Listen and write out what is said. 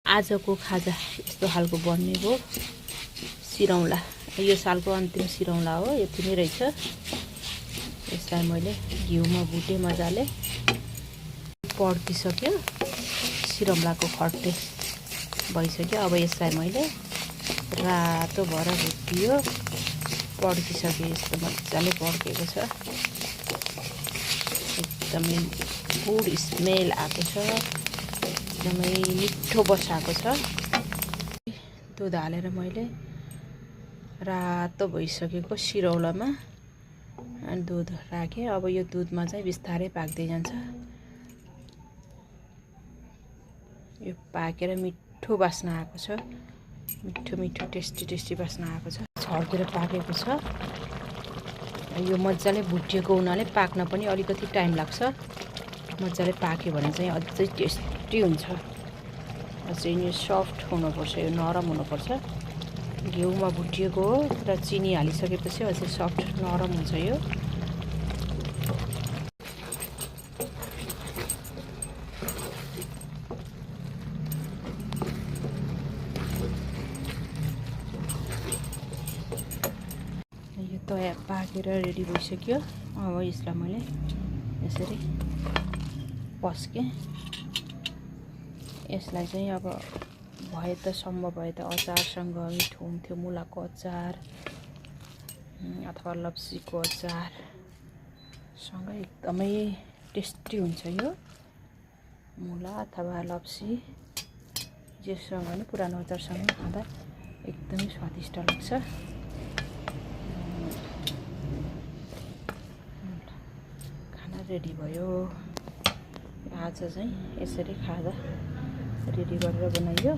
आजको खाजा यस्तो खालको बन्ने हो। सिरौला यो सालको अन्तिम सिरौला हो। यति नै रहेछ। यसलाई मैले घिउमा भुटे मजाले। पड्किसक्यो। सिरौलाको खट्टे भइसक्यो। अब यसलाई मैले रातो भएर भुटियो। पड्किसक्यो। यस्तो मजाले पड्केको छ। एकदमै गुड स्मेल आएको छ। एकदमै मिठो बसाएको छ। दुध हालेर मैले रातो भइसकेको सिरौलामा दुध राखेँ। अब यो दुधमा चाहिँ बिस्तारै पाक्दै जान्छ। यो पाकेर मिठो बास्ना आएको छ। मिठो मिठो टेस्टी बास्ना आएको छ। छर्केर पाकेको छ। यो मजाले भुटिएको हुनाले पाक्न पनि अलिकति टाइम लाग्छ। मजाले पाक्यो भने चाहिँ अझै टेस्टी हुन्छ। अझै यो सफ्ट हुनुपर्छ। यो नरम हुनुपर्छ। घिउमा भुटिएको हो र चिनी हालिसकेपछि अझै सफ्ट नरम हुन्छ। यो तयार पाकेर रेडी भइसक्यो। अब यसलाई मैले यसरी पस्केँ। यसलाई चाहिँ अब भए त सम्भव भए त अचारसँग मिठो हुन्थ्यो। मुलाको अचार अथवा लप्सीको अचारसँग एकदमै टेस्टी हुन्छ। यो मुला अथवा लप्सी जेसँग पनि पुरानो अचारसँग खाँदा एकदमै स्वादिष्ट लाग्छ। खाना रेडी भयो। आज चाहिँ यसरी खाजा रेडी गरेर बनाइयो।